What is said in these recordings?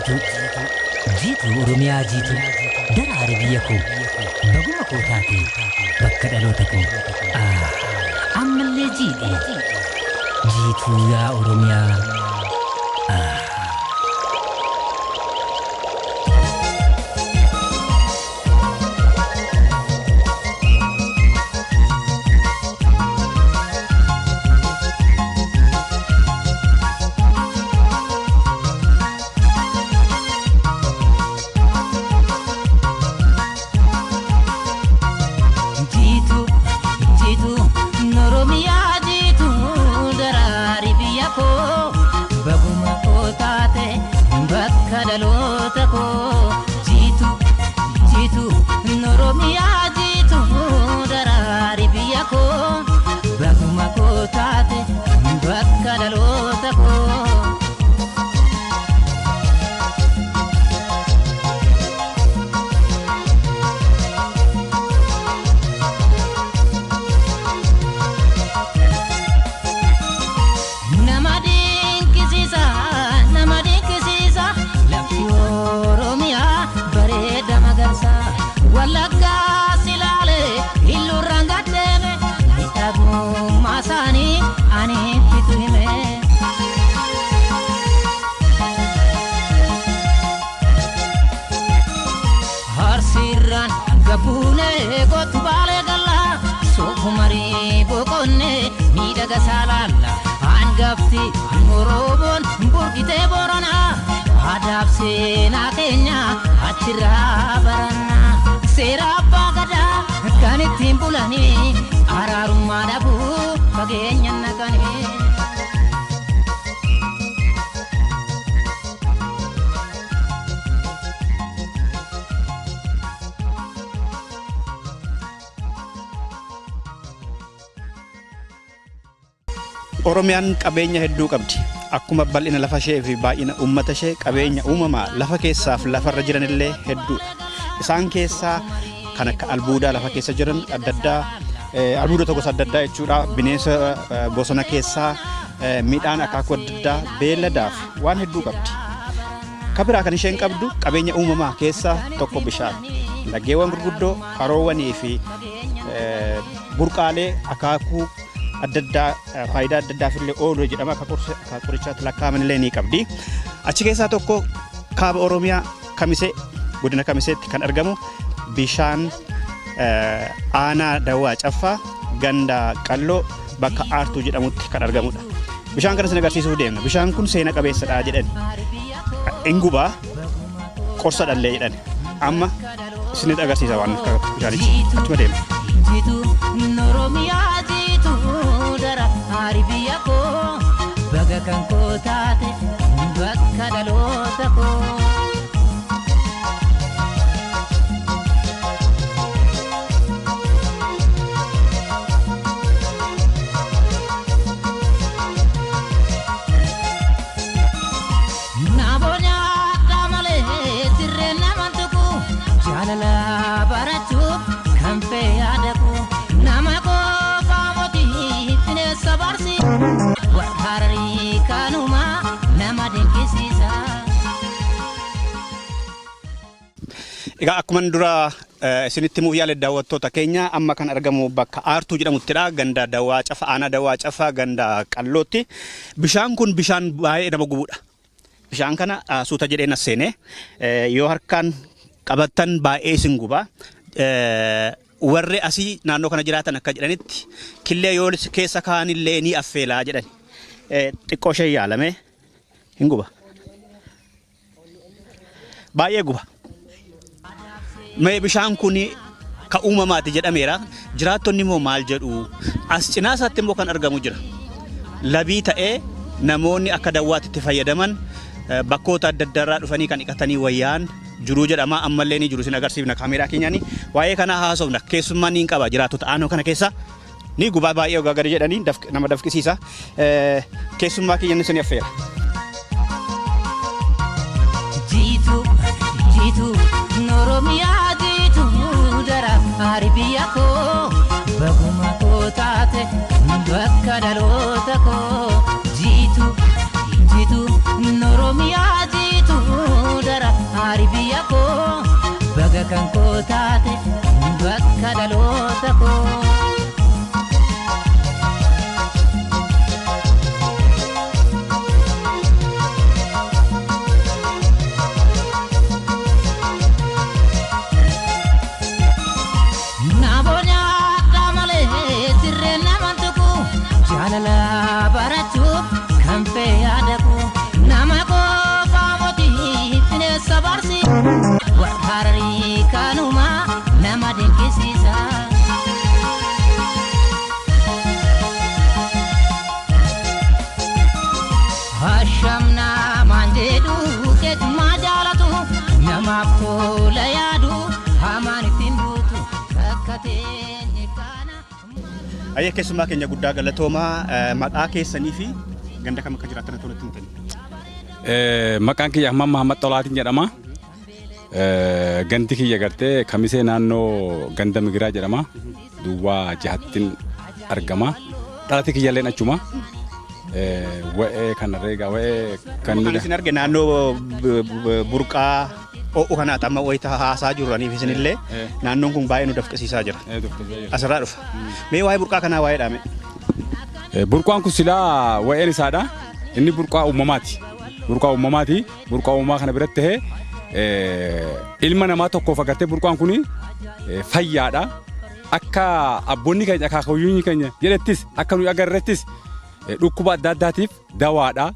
Jiituu, jiituu Oromiyaa jiituu, daraari biyya koo, baguma koo taate bakka dhaloota koo. Ah, ammallee jiidhe, jiituu yaa Oromiyaa. Ah. Jiituu, jiituu, Oromiyaa jiituu, daraari biyya koo, baguma koo taate bakka dhaloota koo. Jiituu, jiituu, Oromiyaa jiituu, daraari biyya koo, baguma koo taate bakka dhaloota koo. Nama dinqisiisa, nama dinqisiisa, lafti Oromiyaa bareeda magarsa. Wallaggaa silaale illuurraan gaddeeme, miidhagummaa isaanii ani ittitu hime. Harsiirraan gabbuunee kootu baalee gallaa, soofumarii boqonnee miidhaga saalaalla. Hangafti Oromoon burqitee Booranaa, aadaaf seenaa keenya achirraa barannaa. Seera abbaa gadaa kan ittiin bulanii, araarummaa dhabuu fageenya naqanii. Oromiyaan qabeenya hedduu qabdi. Akkuma bal'ina lafa ishee fi baay'ina uummata ishee qabeenya uumamaa lafa keessaaf lafarra jiran illee hedduudha. Isaan keessaa kan akka albuudaa lafa keessa jiran adda addaa, albuudota gosa adda addaa jechuudha. Bineensa bosona keessaa, midhaan akaakuu adda addaa, beelladaaf waan hedduu qabdi. Kan biraa kan isheen qabdu qabeenya uumamaa keessaa tokko bishaan. Laggeewwan gurguddoo, haroowwanii fi burqaalee akaakuu adda addaa faayidaa adda addaaf illee oolu jedhama akka qorichaatti lakkaa'aman illee ni qabdi. Achi keessaa tokko kaaba Oromiyaa Kamisee godina Kamiseetti kan argamu bishaan aanaa Dawwaa Caffaa ganda Qalloo bakka Aartuu jedhamutti kan argamudha. Bishaan kana isin agarsiisuuf deemna. Bishaan kun seena qabeessadha jedhan. In gubaa qorsa dhallee jedhan. Amma isinitti agarsiisa waan bishaanichi. Achuma deemna. Jiituu, Oromiyaa jiituu, daraari biyya koo, baga kan koo taate bakka dhaloota koo. Namoonni adda malee sirreen nama tuqu, jaalala barachuuf kan fee yaadaku. Nama qofaa mootii bineensa barsiisa, warra Hararii kanuma nama dinqisiisa. Egaa akkuma dura isinitti himuuf yaale daawwattoota keenya amma kan argamu bakka Aartuu jedhamuttidha. Ganda Dawaa Cafa, aanaa Dawaa Cafa, ganda Qallootti. Bishaan kun bishaan baay'ee nama gubudha. Bishaan kana suuta jedhee na seene yoo harkaan qabattan baay'ee isin guba. Warri asii naannoo kana jiraatan akka jedhanitti killee yoo keessa kaa'anillee ni affeelaa jedhan. Xiqqoo ishee yaalame hin guba. Baay'ee guba. Mee bishaan kun ka uumamaati jedhameera. Jiraattonni immoo maal jedhu? As cinaa isaatti immoo kan argamu jira. Labii ta'ee namoonni akka dawwaatti itti fayyadaman bakkoota adda addaarraa dhufanii kan dhiqatanii wayyaan jiruu jedhama. Ammallee ni jiru isin agarsiifna kaameeraa keenyaani. Waa'ee kanaa haasofna. Keessummaa ni qaba jiraattota aanoo kana keessa. Ni gubaa baay'ee ogaa gadi jedhanii nama dafqisiisa. Keessummaa kiyyan isin affeera. Jiituu, jiituu, Oromiyaa jiituu, daraari biyya koo, baguma koo taate bakka dhaloota koo. Jiituu, jiituu, Oromiyaa jiituu, koo taate bakka dhaloota koo. Namoonni akka malee sirreen nama tuqu jaalala barachuuf kan fayyadamu nama qofaa mootii bineensa barsiisa warra hararii kanuma nama dinqisiisa. Hashamnaa maan jedhu keetumaa jaalatu namaaf tola yaadu hamaan ittiin buutu bakka teenye kana. Ayyee, keessumaa keenya, guddaa galatoomaa. Maqaa keessanii fi ganda kam akka jiraattan nutti himtanii. Maqaan kiyya Ahmad Mahammad Xolaatiin jedhama. Gandi kiyya gartee Kamisee, naannoo ganda Migiraa jedhama. Duwwaa jahattiin argama. Dhalati kiyyalleen achuma. Wa'ee kanarree egaa wa'ee kan Kan isin arge naannoo burqaa ho'u kanaati. Amma wayita haasaa jirraniif isinillee naannoon kun baay'ee nu dafqisiisaa jira. Asirraa dhufa. Mee waa'ee burqaa kanaa waa'ee dhaame. Burqaan kun silaa wa'een isaadha. Inni burqaa uumamaati. Burqaa uumamaati. Burqaa uumamaa kana biratti tahee ilma namaa tokkoof agartee burqaan kun fayyaadha. Akka abboonni keenya, akaakayyuun keenya jedhettis, akka nuyi agarrettis, dhukkuba adda addaatiif dawaadha.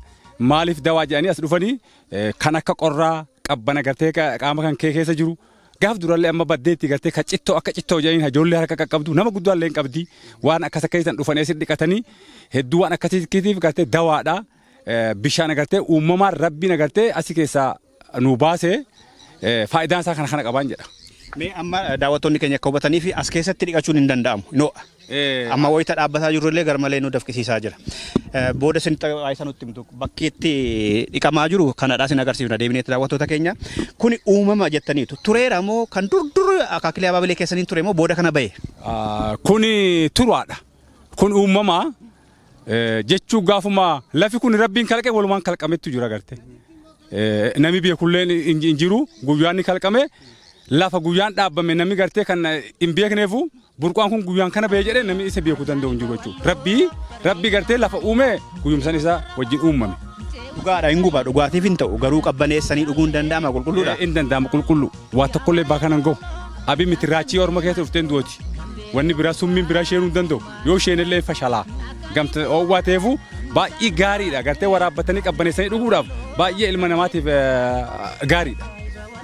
Maaliif dawaa jedhanii as dhufanii kan akka qorraa qabbana gartee qaama kan kee keessa jiru gaaf durallee amma baddeetti gartee ka cittoo akka cittoo jedhanii ijoollee harka qaqqabdu, nama guddaallee hin qabdi, waan akkas akkasiisan dhufanii asin dhiqatanii hedduu waan akkasiitiif gartee dawaadha. Bishaan agartee uumamaan Rabbiin agartee asi keessaa nu baase faayidaan isaa kana kana qabaan jedha. Mee amma daawwattoonni keenya akka hubatanii fi as keessatti dhiqachuun hin danda'amu. Ho'a. Amma wayita dhaabbataa jirru illee garmalee nu dafqisiisaa jira. Booda isin isa nutti himtu, bakki itti dhiqamaa jiru kanadha, isin agarsiifna deebineetti daawwattoota keenya. Kuni uumama jettaniitu tureera moo kan dur dur akaakilee abaabilee keessaniin ture moo booda kana bahe? Kuni turaadha. Kun uumama jechuu gaafuma lafi kun Rabbiin kalqe walumaan kalqamettu jira garte. Nami beekulleen hin jiru. Guyyaan ni kalqame, lafa guyyaan dhaabbame nami gartee kan hin beekneefu burqaan kun guyyaan kana ba'e jedhee nami isa beekuu danda'u hin jiru jechuudha. Rabbii gartee lafa uume guyyumsan isa wajjin uumame. Dhugaadha, hin guba, dhugaatiif hin ta'u, garuu qabbaneessanii dhuguun danda'ama, qulqulluudha. Hin danda'ama, qulqullu, waa tokkollee bakka nan gahu. Abii miti, raachii orma keessa dhufteen du'ooti. Wanni biraa, summiin biraa isheenuu hin danda'u. Yoo isheenillee fashalaa. Gamta oowwaa ta'eefu baay'ee gaariidha. Gartee waraabbatanii qabbaneessanii dhuguudhaaf baay'ee ilma namaatiif gaariidha.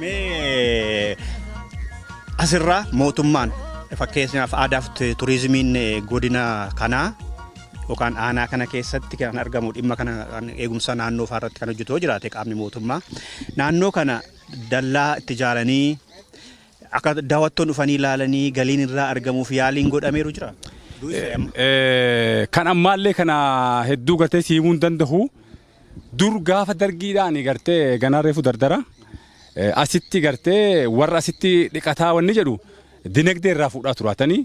Mee asirraa mootummaan, fakkeenyaaf aadaa fi turizimiin godina kanaa yookaan aanaa kana keessatti kan argamu, dhimma kana kan eegumsa naannoo fa'aa irratti kan hojjetu yoo jiraate, qaamni mootummaa naannoo kana dallaa itti ijaaranii akka daawwattoonni dhufanii ilaalanii galiin irraa argamuuf yaaliin godhameeru jira. Kan ammaallee kana hedduu gartee siimuu hin danda'u. Dur gaafa dargiidhaan gartee ganaa reefu dardara asitti gartee warra asitti dhiqataa wanni jedhu dinagdee irraa fuudhaa turaatanii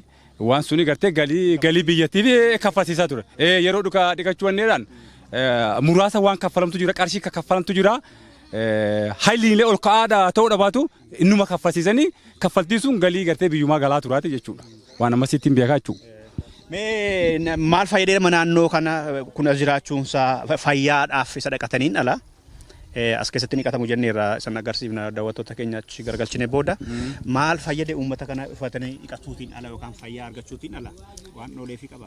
waan suni gartee galii biyyattiif kaffalsiisaa ture. Yeroo dhiqachuu wanneedhaan muraasa waan kaffalamtu jira, qarshii kaffalamtu jira. Hayiliilee ol ka'aadha ta'uu dhabaatu innuma kaffalsiisanii kaffaltiin sun galii gartee biyyumaa galaa turaate jechuudha. Waan ammasitti hin beekaa jechuudha. Mee maal fayyadama naannoo kana kun as jiraachuunsaa fayyaadhaaf isa dhaqataniin ala as keessatti dhiqatamu jenneerra, isan agarsiifna daawwattoota keenya achi garagalchine booda, maal fayyade uummata kana uffatanii dhiqatuutiin ala yookaan fayyaa argachuutiin ala waan ooleefii qaba?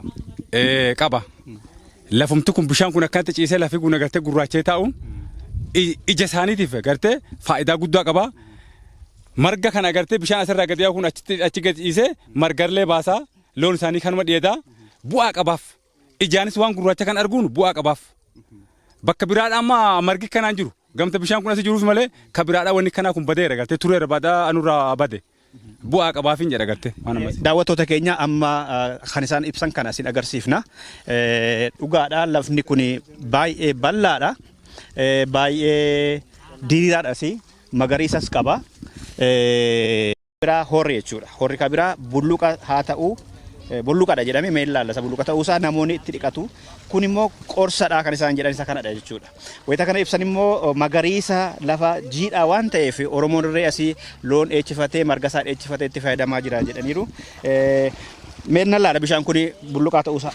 Qaba. Lafumti kun, bishaan kun akkanatti ciisee lafi kun agartee gurraachee taa'u ija isaaniitiif gartee faayidaa guddaa qaba. Marga kana agartee bishaan asirraa gadi yaa'u kun achitti achi gadi ciisee margarlee baasaa, loon isaanii kanuma dheedaa, bu'aa qabaaf. Ijaanis waan gurraacha kan arguun bu'aa qabaaf. Bakka biraadhaa amma margi kanaan jiru. Gamta bishaan kun asii jiruuf malee ka biraadhaa wanni kanaa kun badeera, gartee tureera, badaa anurraa bade. Bu'aa qabaafin jedha gartee waan ammas. Daawwattoota keenya, amma kan isaan ibsan kana isin agarsiifna. Dhugaadha, lafni kun baay'ee bal'aadha. Baay'ee diriiraadhas, magariisas qaba. Biraa horri jechuudha. Horri kan biraa bulluqa haa ta'u, Bulluqadha jedhamee mee ilaalla isa bulluqa ta'uusaa namoonni itti dhiqatu. Kun immoo qorsadha kan isaan jedhan isa kanadha jechuudha. Wayita kana ibsan immoo magariisa lafa jiidhaa waan ta'eef Oromoon irree asii loon dheechifatee marga isaa dheechifatee itti fayyadamaa jira jedhaniiru. Mee nan laala bishaan kun bulluqaa ta'uusaa.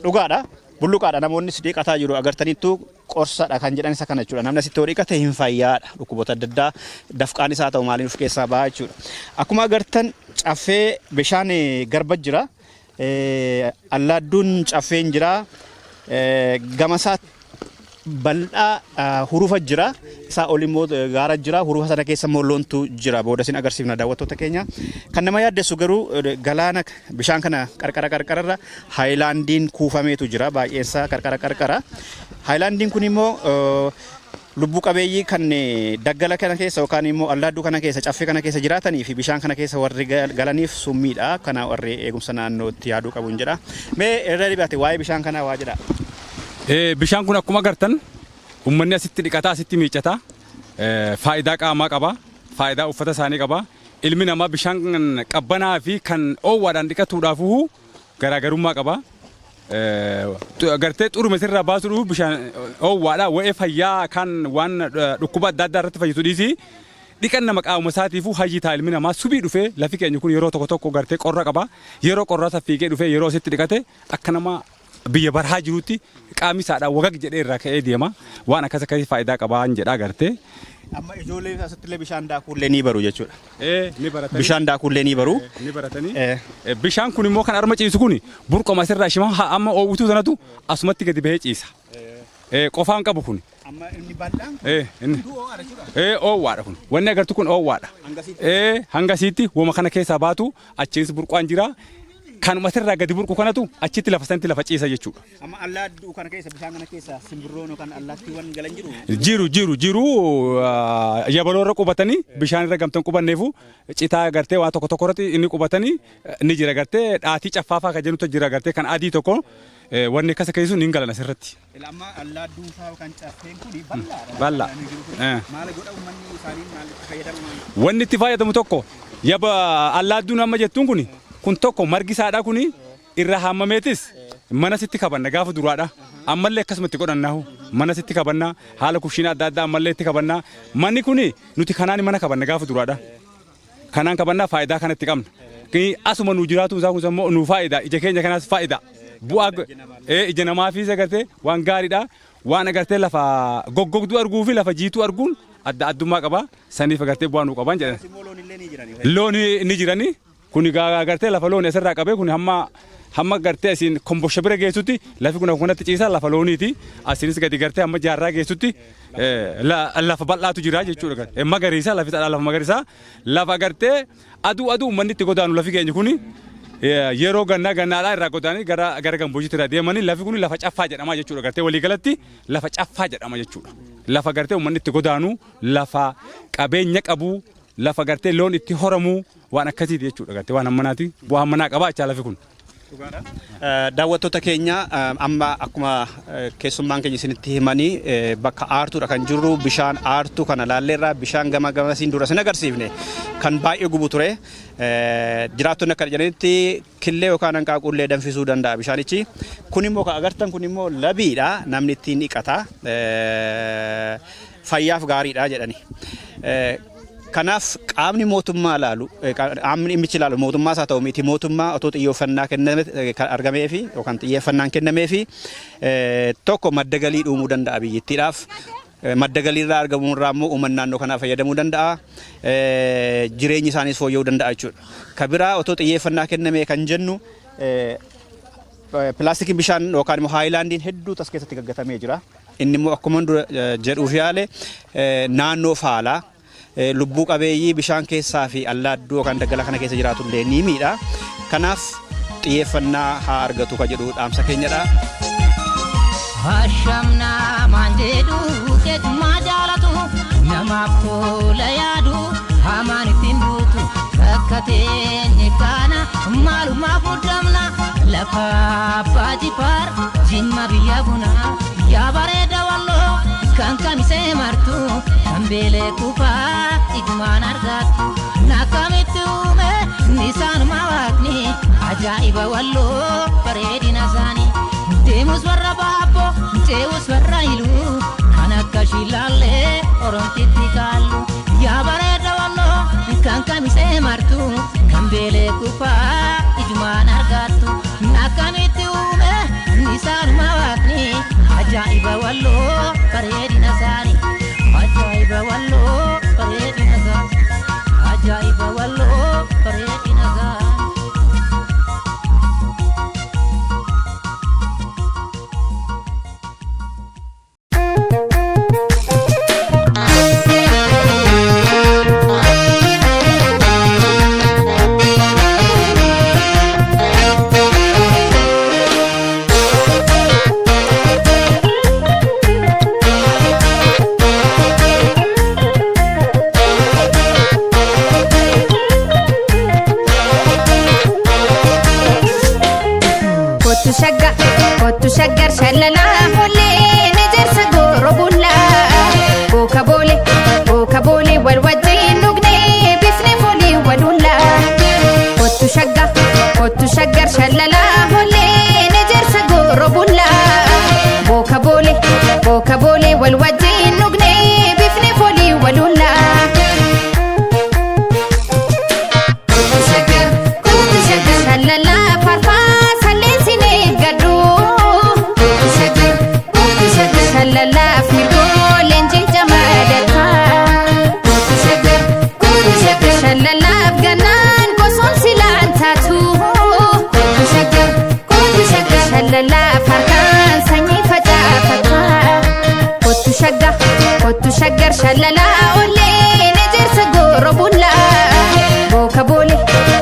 Dhugaadha. Bulluqaadha namoonni dhiqataa jiru agartaniittu qorsadha kan jedhan isa kana jechuudha. Namni asitti yoo dhiqate hin fayyaadha. Dhukkuboota adda addaa dafqaan isaa ta'u maaliin of keessaa baha jechuudha. Akkuma agartan caffee bishaan garba jira. Allaadduun caffeen jira. Gamasaa bal'aa hurufa jira. Isaa ol immoo gaara jira. Hurufa sana keessa immoo loontu jira. Booda isin agarsiifna daawwattoota keenya. Kan nama yaaddessu garuu galaana bishaan kana qarqara qarqararra haayilaandiin kuufameetu jira. Baay'eensaa qarqara qarqara. Haayilaandiin kun immoo lubbuu qabeeyyii kan daggala kana keessa yookaan immoo allaadduu kana keessa caffee kana keessa jiraatanii fi bishaan kana keessa warri galaniif summiidha. Kana warri eegumsa naannootti yaaduu qabu jedha. Mee irra deebi'ate waa'ee bishaan kanaa waa jedha. Bishaan kun akkuma agartan uummanni asitti dhiqataa asitti miiccataa faayidaa qaamaa qaba, faayidaa uffata isaanii qaba. Ilmi namaa bishaan qabbanaa fi kan oowwaadhaan dhiqatuudhaafuu garaagarummaa qaba. Gartee xuruma sirraa baasuudhaaf bishaan oowwaadha. Wa'ee fayyaa kan waan dhukkuba adda addaa irratti fayyisu dhiisii dhiqan nama qaama isaatiifuu hayyi ta'a. Ilmi namaa subii dhufee lafi keenya kun yeroo tokko tokko gartee qorra qaba. Yeroo qorraa san fiigee dhufee yeroo asitti dhiqate akka nama biyya barahaa jirutti qaamni isaadhaan wagag jedhee irraa ka'ee deema. Waan akkas akkasii faayidaa qabaan jedhaa gartee. Amma ijoollee asitti illee bishaan daakuullee ni baru jechuudha. Ni baratanii. Bishaan daakuullee ni baru. Ni baratanii. Bishaan kun immoo kan arma ciisu kun burqoma asirraa shima amma oowwituu sanatu asumatti gadi bahee ciisa. Qofaan qabu kun. Amma inni bal'aan Inni. Oowwaadha kun. Wanni agartu kun oowwaadha. Hangasiitti wama kana keessaa baatu achiis burqaan jira. Kanuma asirraa gadi burqu kanatu achitti lafa sanatti lafa ciisa jechuudha. Amma allaadduu kana keessa bishaan kana keessa simbirroon yookaan allaattiiwwan galan jiru. Jiru jiru jiru, yabaloo irra qubatanii bishaan irra gamtan qubanneefu citaa gartee waa tokko tokko irratti inni qubatanii ni jira gartee dhaatii caffaafaa kan jennutu jira gartee kan adii tokko wanni akkas akkasii sun hin galan asirratti. Amma allaadduun fa'aa yookaan caffeen kun bal'aadha. Bal'aa. Maal godha uummanni isaanii maal itti fayyadamu? Wanni itti fayyadamu tokko yaba allaadduun amma jettuun kun tokko margi isaadha kun irra haamameetis mana sitti kabanna gaafa duraadha. Ammallee akkasuma itti godhannaahu mana sitti kabanna, haala kushiina adda addaa ammallee itti kabanna. Manni kun nuti kanaan mana kabanna gaafa duraadha. Kanaan kabannaa faayidaa kanatti qabna. Asuma nu jiraatu isaa kun immoo nu faayidaa ija keenya kanaas faayidaa. Bu'aa ija namaafis agartee waan gaariidha. Waan agartee lafa goggogduu arguu fi lafa jiituu arguun adda addummaa qaba. Saniif agartee bu'aa nu qaban jedhan. Immoo loon illee ni jirani. Loon ni jirani. Kun agartee lafa loon asirraa qabee kun hamma gartee asiin kombosha bira geessutti lafi kun akkanatti ciisa lafa looniiti. Asiinis gadi gartee hamma jaarraa geessutti lafa bal'aatu jira jechuudha. Magariisa lafi lafa magariisa lafa gartee aduu aduu uummanni itti godaanu lafi keenya kuni yeroo gannaa gannaadhaa irraa godaanii gara gammoojjiitti irraa deemanii lafi kun lafa caffaa jedhama jechuudha. Gartee waliigalatti lafa caffaa jedhama jechuudha. Lafa gartee uummanni itti godaanu, lafa qabeenya qabu, lafa gartee loon itti horamu waan akkasiiti jechuudha. Gartee waan hammanaati bu'aa hammanaa qaba jechaa lafi kun. Daawwattoota keenya, amma akkuma keessummaan keenya isinitti himanii bakka aartuudha kan jirru. Bishaan aartuu kana laalleerraa bishaan gama gamasiin dura isin agarsiifne kan baay'ee gubu ture. Jiraattonni akka jedhanitti killee yookaan hanqaaquullee danfisuu danda'a bishaanichi. Kun immoo kan agartan kun immoo labiidha, namni ittiin dhiqata, fayyaaf gaariidha jedhani. Kanaaf qaamni mootummaa ilaalu, qaamni dhimmichi ilaalu, mootummaas haa ta'u miti mootummaa, otoo xiyyeeffannaa kenname kan argamee fi yookaan xiyyeeffannaan kennamee fi tokko madda galii uumuu danda'a biyyittiidhaaf. Madda galii irraa argamu irraa immoo uummanni naannoo kanaa fayyadamuu danda'a. Jireenyi isaaniis fooyya'uu danda'a jechuudha. Ka biraa otoo xiyyeeffannaa kenname kan jennu pilaastikiin bishaan yookaan immoo haayilaandiin hedduu as keessatti gaggatamee jira. Inni immoo akkuma dura jedhuuf yaale naannoo faalaa lubbuu qabeeyyii bishaan keessaa fi allaadduu yookaan daggala kana keessa jiraatu illee ni miidha. Kanaaf xiyyeeffannaa haa argatu ka jedhu dhaamsa keenyadha. Hashamnaa maan jedhu keetumaa jaalatu namaaf tola yaadu hamaan ittiin buutu bakka teenye kana maalumaaf muddamna lafa abbaa jifaar jimma biyya bunaa yaa bareeda walloo kan kamisee martu kan beelee kufaa igumaan argattu nakkamitti uume. Isaanuma waaqni ajaa'iba Walloo bareedina isaanii. Deemus warra Baabboo, ce'us warra Iluu, kan akka Shilaallee Oromtitti kaallu. Yaa bareeda Walloo kan Kamisee martu, kan beelee kufaa ijumaan argattu. Akkamitti uume isaanuma waaqni ajaa'iba Walloo bareedina isaanii. Ajaa'iba Walloo bareedina isaanii. Ajaa'iba Walloo bareedina isaanii. Kottu shagga, kottu shaggar shalalaa hollee ejersa gooro bullaa. Booka boole, booka boole wal wajjin dhugnee bifni foolii walullaa. Kottu shagga, kottu shaggar shalalaa hollee ejersa gooro bullaa. Booka boole, booka boole wal wajjin dhugnee bifni foolii walullaa. Shalalaa farfaa salleessinee gadhu. Shalalaaf mirgoo leenjii jamaa. Shalalaaf gannaan gosoon silaan taatu. Shalalaaf harkaan sanyii facaafata. Kottu shagga, kottu shaggar shalalaa olleen ejersa gooro bullaa. Booka boole,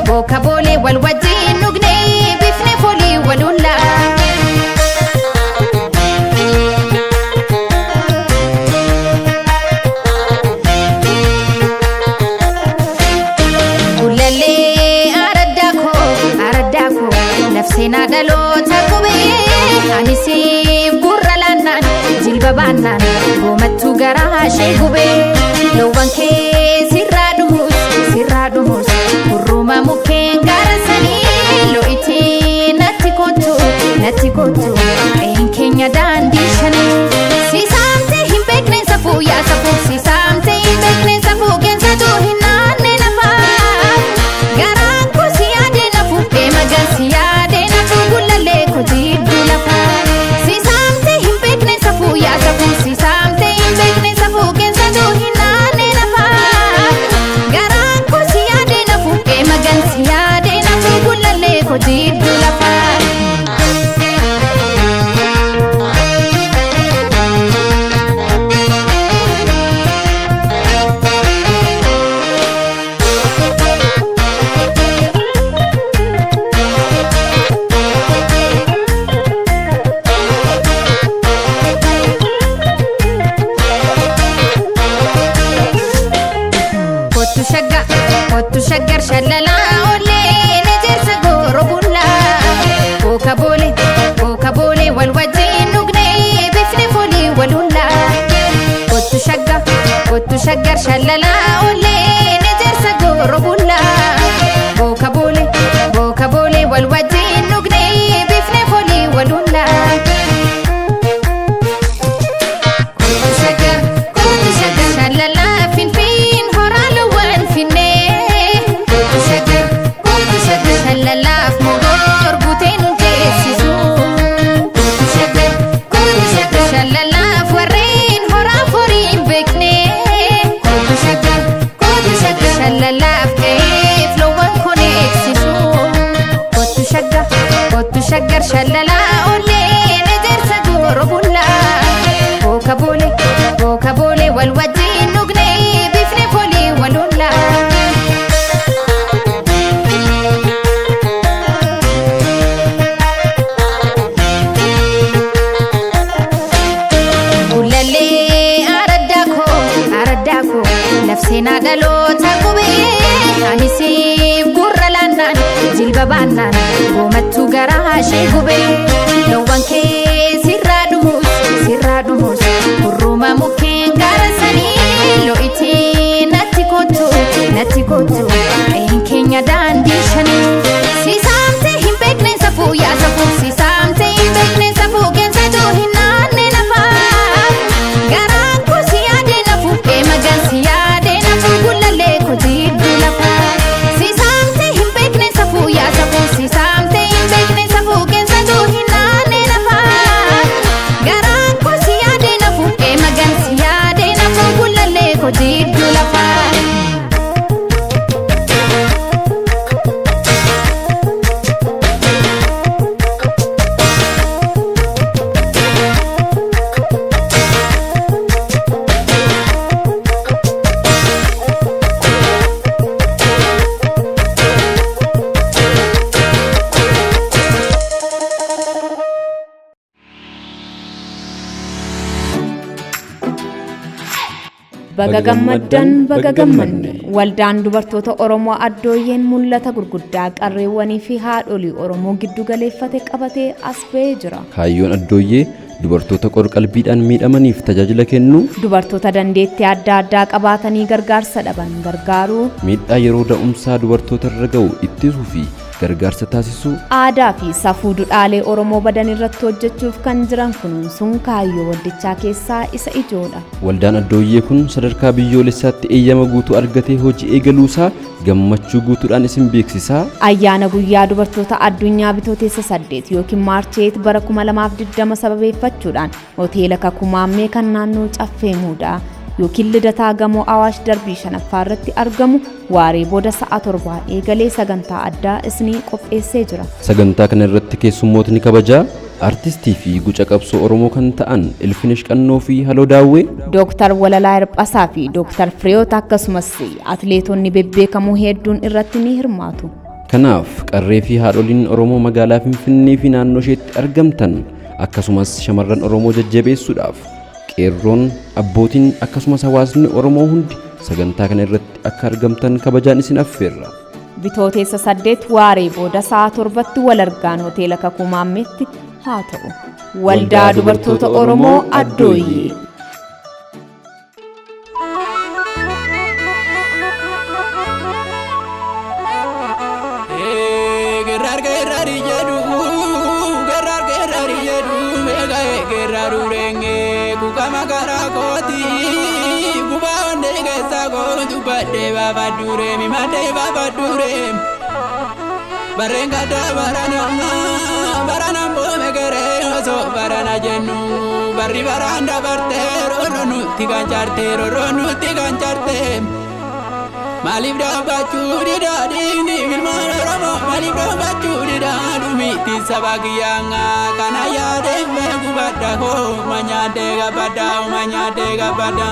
booka boole wal wajjin dhugnee bifni foolii walullaa. Gullallee araddaa koo, araddaa koo, lafseenaa dhaloota qubee anisiif gurra laannaan jilba baannaan goomattuu garaa ishee gubee loowwan kee sirraa dhumus, sirraa dhumus, gurruma mukkeen gaara sanii lo'itii natti kottu, natti kottu, qe'een keenya daandii shanii. Sisaamte hin beekne safuu, yaa safuu, sisaamte hin beekne safuu keensatu hin naanne lafaa. Garaan koo si yaade nafu, deema si yaade nafu, gullallee koo jidduu lafaa. Sisaamte hin beekne safuu, yaa safuu, sisaamte hin beekne safuu keensatu hin naanne lafaa. Garaan koo si yaade nafu, deema si yaade nafu, gullallee koo jidduu lafaa. Kottu shagga, kottu shaggar shalalaa olleen ejersa gooro bullaa. Booka boole, booka boole wal wajjin dhugnee bifni foolii walullaa. Kottu shagga, kottu shaggar shalalaa olleen ejersa gooro bullaa. Booka boole, booka boole wal wajjin dhugnee bifni foolii walullaa. Shalalaa finfiin horaa loowwan finnee. Shalalaaf mogoor guutee nu geessisu. Shalalaaf warreen horaa forii hin beekne. Shalalaaf qe'eef loowwan kun eegsisu. Kottu shagga, kottu shaggar shalalaa olleen ejersa gooro bullaa. Booka boole, booka boole wal wajjin dhugnee bifni foolii walullaa. Gullallee araddaa koo, araddaa koo, lafseenaa dhaloota qubee anisiif gurra laannaan jilba baannaan goomattuu garaa ishee gubee loowwan kee sirraa dhumus, sirraa dhumus, gurruma mukkeen gaara sanii lo'itii natti kottu, natti kottu, qe'een keenya daandii. Baga gammaddan, baga gammanne. Waldaan dubartoota Oromoo Addooyyeen mul'ata gurguddaa qarreewwanii fi haadholii Oromoo giddu galeeffate qabatee as ba'ee jira. Kaayyoon Addooyyee dubartoota qorqalbiidhaan miidhamaniif tajaajila kennuu, Dubartoota dandeettii adda addaa qabaatanii gargaarsa dhaban gargaaruu, miidhaa yeroo da'umsaa dubartoota irra ga'u ittisuu fi gargaarsa taasisuu, aadaa fi safuu duudhaalee Oromoo badan irratti hojjechuuf kan jiran kunuunsuun kaayyoo waldichaa keessaa isa ijoodha. Waldaan Addooyyee kun sadarkaa biyyoolessaatti eeyyama guutuu argatee hojii eegaluusaa gammachuu guutuudhaan isin beeksisaa. Ayyaana guyyaa dubartoota addunyaa Bitootessa 8 yookiin March 8 bara 2020 sababeeffachuudhaan hoteela Kakuu Maammee kan naannoo Caffee Muudaa yookiin Lidataa Gamoo Awaash Darbii 5ffaa irratti argamu waaree booda sa'a 7 eegalee sagantaa addaa isinii qopheessee jira. Sagantaa kana irratti keessummootni kabajaa artistii fi guca qabsoo Oromoo kan ta'an Ilfinesh Qannoo fi Haloo Daawwee, Dooktar Walalaa Hirphasaa fi Dooktar Fireewoot akkasumas atleetonni bebbeekamoo hedduun irratti ni hirmaatu. Kanaaf qarree fi haadholiin Oromoo magaalaa Finfinnee fi naannoo isheetti argamtan akkasumas shamarran Oromoo jajjabeessuudhaaf qeerroon, abbootiin akkasumas hawaasni Oromoo hundi sagantaa kana irratti akka argamtan kabajaan isin affeerra. Bitootessa 8 waaree booda sa'a 7tti wal argaan hoteela Kakuu Maammeetti haa ta'u. Waldaa Dubartoota Oromoo Addooyyee. Gerar gerari jedhu, gerar gerari jedhu, meeqa geraru renge, kukama karaa kooti, gubaa onnee keessa kootu badhee baafadhuure, mimadhee baafadhuure. Barreen gaddaa barana, barana boome garee osoo barana jennu, barri baraan dabartee roorroo nutti kan caarte, roorroo nutti kan caarte. Maaliif dhaabbachuu didaa dhiigni ilmaan Oromoo, maaliif dhaabbachuu didaa dhumiitti saba kiyyaangaa kana yaadeen beeku badda hoo manyaadee gabbadda manyaadee gabbadda.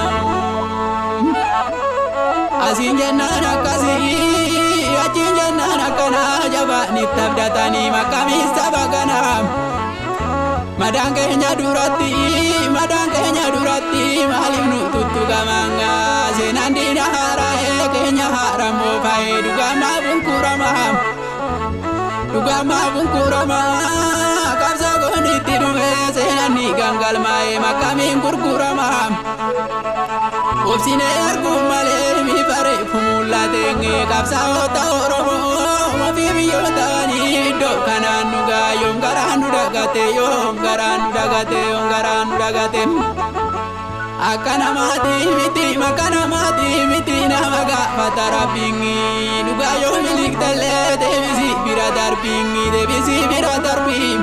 Asiin jennaan akkasii achiin jennaan akkanaa jabaanitti abdatanii makkamii saba kanaa. Madaan keenya duratti, madaan keenya duratti maaliif nu tuttuqamangaa seenaan diina haaraa'ee keenya haaramoo faayee dhugamaa bunkuramaa dhugamaa bunkuramaa qabsoo goonitti dhufee seenaan ni gangalmaa'ee makkamiin gurguramaa obsinee arguun malee mi bareefu mul'atee qabsaa'ota Oromoo ofii biyyootanii iddoo kanaan dhugaa yoom garaan nu dagate yoom garaan nu dagate yoom garaan nu dagate. Akka namaati miti makka namaati miti nama gaafata rabbiin dhugaa yoo miliqxallee deebisii bira darbiin deebisii bira darbiin.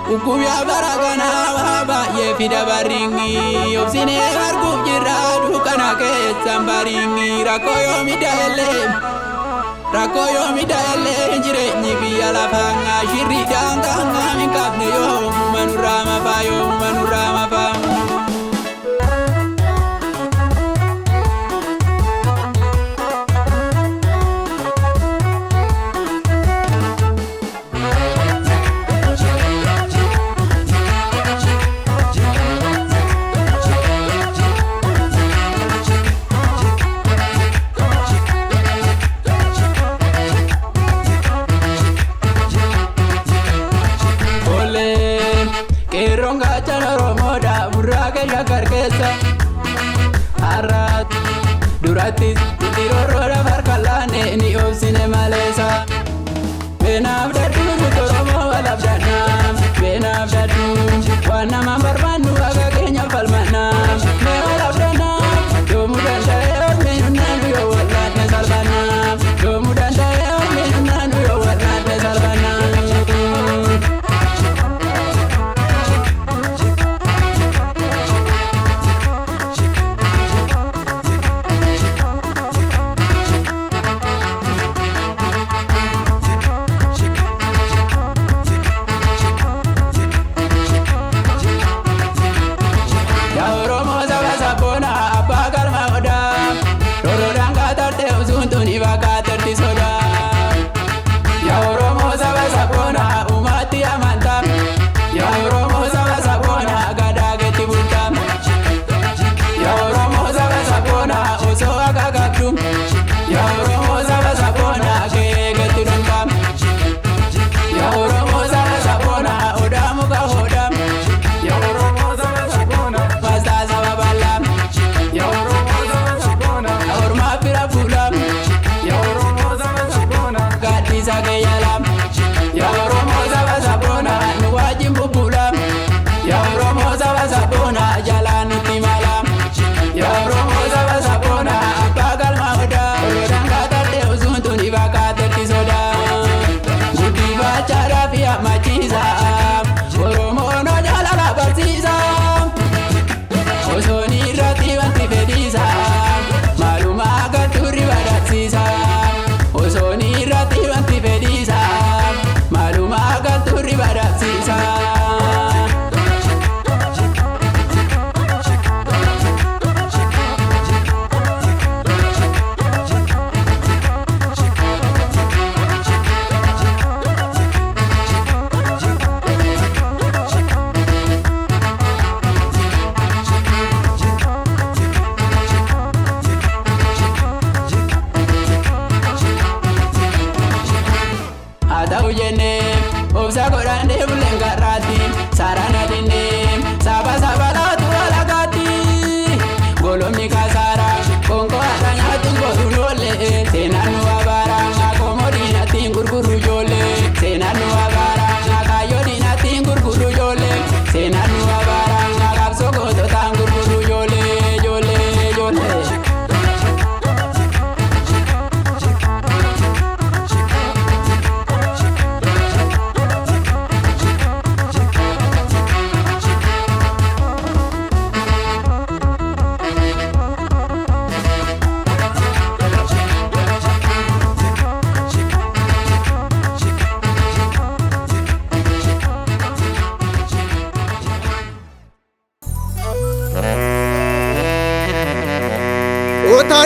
Dhukkubyaa bara kanaa waa baay'ee fida barriin obsinee arguuf jirra dukkana keessan bariin rakkoo yoo midhaallee. Rakkoo yoo midhaallee jireenyi biyya lafaa shirri daangaa hin qabne yoomuma nurraa mafaa yoomuma nurraa mafaa. Qeerroon gaachana Oromoodha burraaqee shakkar keessa har'a durattis itti rorroodha farka laanne ni obsine maleessa. Beenaaf dadhuu nuti Oromoo walaaf dhannaa beenaaf dadhuu waan nama barbaannu akka keenya falmannaa mee walaaf dhannaa yoomuu danda'ee ormi nunnaan yoo wallaanne salphannaa yoomuu danda'ee ormi nunnaan yoo wallaanne salphannaa.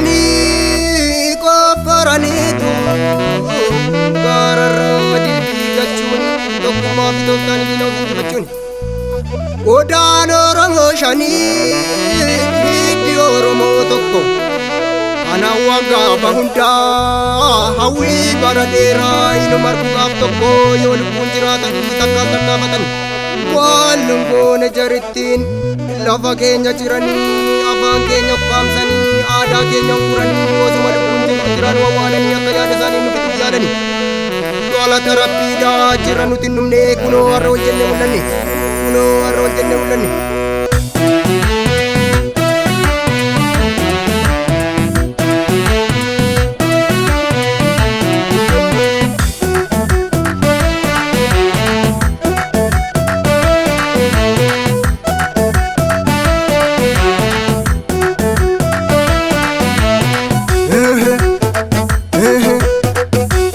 Qotanii qofforaniitu gaararraa dilbii galchuun tokkummaa fi tooftaan diina ofii injifachuun. Odaan Oromoo shanii hiddi Oromoo tokko kanaan waan gaafa hundaa hawwii bara dheeraa inuma arguudhaaf tokko yoo lubbuun jiraatan takkaas tarkaanfatan waan lungoone jarittiin lafa keenya jiranii afaan keenya ukkaamsanii aadaa keenya uguranii osuma lubbuun jiraan wawwaalanii akka yaada isaanii nu fixuuf yaadanii. Galata rabbiidhaa jira nuti hin dhumne kunoo har'a wal jennee mul'anne kunoo har'a wal jennee mul'anne.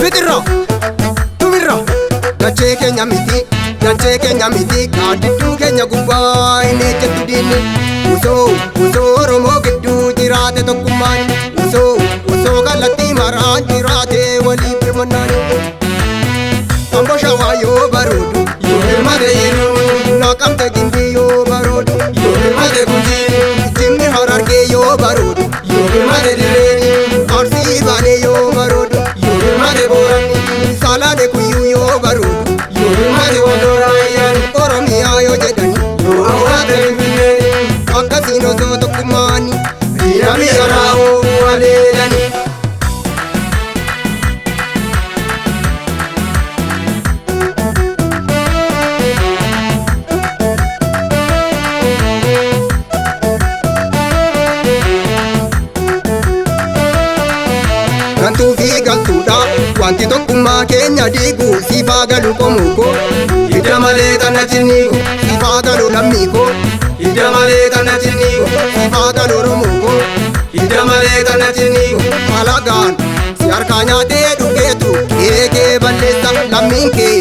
Fitirra tumirra dachee keenya miti dachee keenya miti gaaddidduu keenya gubbaa hin ejjettu diinni osoo osoo Oromoo gidduu jiraate tokkummaan osoo osoo kallattii maraan jiraate waliif birmannaan. Ambo shawaa yoo baroodu yoo hirmate yeroo naqamte gimbii yoo baroodu yoo hirmate gujii jimmi harargee yoo baroodu yoo hirmate dirree arsii baanee yoo baroodu yoo hirmate booranni salaale kuyyuu yoo baroodu yoo hirmate wandoraayyaan oromiyaa yoo jedhani yoo hawwaate finfinnee akkasiin osoo tokkummaani diina biyya raawuu waleelani. Gantuu fi galtuudha wanti tokkummaa keenya diigu siifaa galu qomoo koo hidda malee tana cinniigu siifaa galu lammii koo hidda malee tana cinniigu siifaa galu oromoo koo hidda malee tana cinniigu alagaan si harkaa nyaatee dhugeetu qe'ee kee balleessa lammiin kee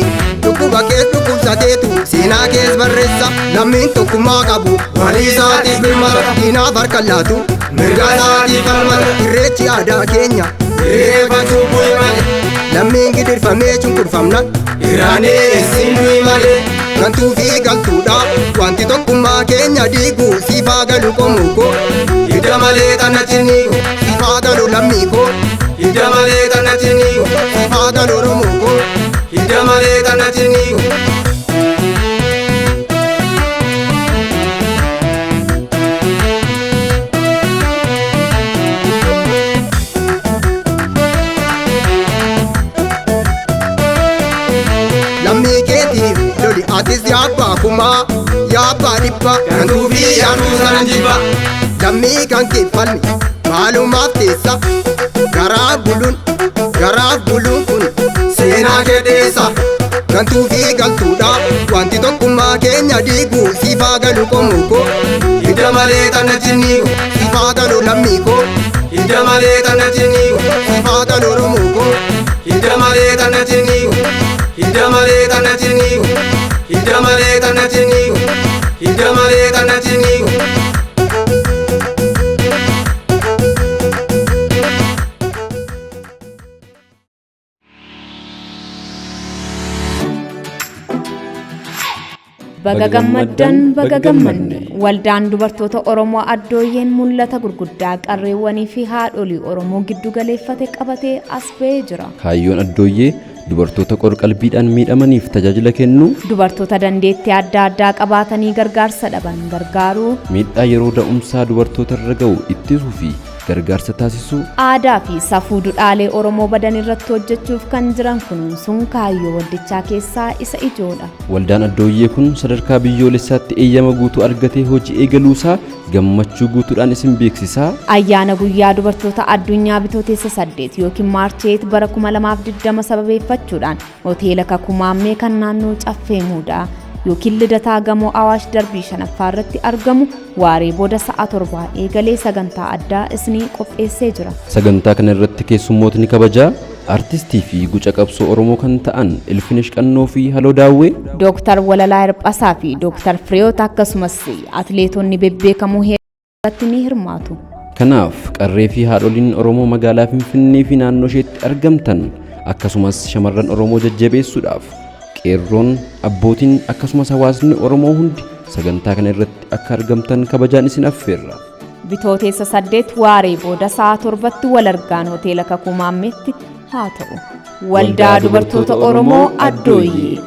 dhukkuba kees dhukkubsateetu seenaa kees barreessa lammiin tokkummaa qabu walii isaatiif birmata diinaaf harka laatu mirga isaatiif falmata irreechi aadaa keenya irreeffachuu bu'i malee lammiin gidirfamee cunqurfamna irraanee isin du'i malee gantuu fi galtuudha wanti tokkummaa keenya diigu siifaa galu qomoo koo hidda malee tana cinniigu siifaa galu lammii koo hidda malee tana cinniigu siifaa galu oromoo koo hidda malee tana cinniigu. Lammii keetiif loli atis yaabbaa kumaa yaabbaa dhibba gantuu fi yaaduu sanan jibba. Lammii kan keeffalmi maalumaaf teessa garaa buluun garaaf buluun kun seenaa kee dheessa. Gantuu fi galtuudha wanti tokkummaa keenya diigu siifaa galu qomoo koo hidda malee tana cinniigu siifaa galu lammii koo hidda malee tana cinniigu siifaa galu oromoo koo hidda malee tana cinniigu hidda malee tana cinniigu hidda malee tana cinniigu hidda malee tana cinniigu. Baga gammaddan baga gammanne waldaan dubartoota Oromoo addooyyeen mul'ata gurguddaa qarreewwanii fi haadholii Oromoo giddu galeeffate qabatee as ba'ee jira. Kaayyoon addooyyee dubartoota qorqalbiidhaan miidhamaniif tajaajila kennuu, Dubartoota dandeettii adda addaa qabaatanii gargaarsa dhaban gargaaruu, miidhaa yeroo da'umsaa dubartoota irra ga'u ittisuu fi gargaarsa taasisuu, aadaa fi safuu duudhaalee Oromoo badan irratti hojjechuuf kan jiran kunuunsuun kaayyoo waldichaa keessaa isa ijoodha. Waldaan addooyyee kun sadarkaa biyyoolessaatti eeyyama guutuu argatee hojii eegaluusaa gammachuu guutuudhaan isin beeksisaa. Ayyaana guyyaa dubartoota addunyaa bitootessa 8 yookiin maarcheet bara 2020 sababeeffachuudhaan hoteela Kakumaammee kan naannoo Caffee Muudaa yookiin Lidataa Gamoo Awaash Darbii shanaffaa irratti argamu waaree booda sa'a 7 eegalee sagantaa addaa isinii qopheessee jira. Sagantaa kana irratti keessummootni kabajaa Artistii fi guca qabsoo Oromoo kan ta'an Ilfinesh Qannoo fi Haloo Daawwee, Dooktar Walalaa Hirphasaa fi Dooktar Fireewoot akkasumas atileetonni bebbeekamoo irratti ni hirmaatu. Kanaaf qarree fi haadholiin Oromoo magaalaa Finfinnee fi naannoo isheetti argamtan akkasumas shamarran Oromoo jajjabeessuudhaaf qeerroon, abbootiin akkasumas hawaasni Oromoo hundi sagantaa kana irratti akka argamtan kabajaan isin affeerra. Bitooteessa 8 waaree booda sa'a 7tti wal argaan hoteela Kakuu Maammeetti haa ta'u. Waldaa Dubartoota Oromoo Addooyyee.